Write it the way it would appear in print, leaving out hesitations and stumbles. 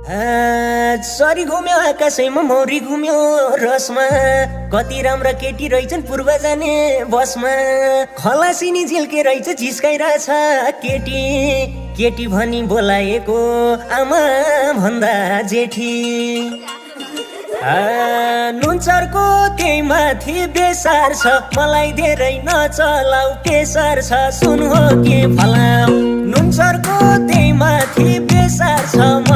sorry घुम्यो आकाशैमा मौरी घुम्यो रसमा कति राम्रा केटी रहेछन् पूर्व जाने बसमा खलासिनी झिल्के रहेछ झिस्काइरहेछ केटी केटी भनी बोलाएको आमा भन्दा जेठी नुनचरको त्यही माथि बेसार छ मलाई धेरै नचलाउ पेसार छ सुन हो के फलाम नुनचरको त्यही माथि बेसार छ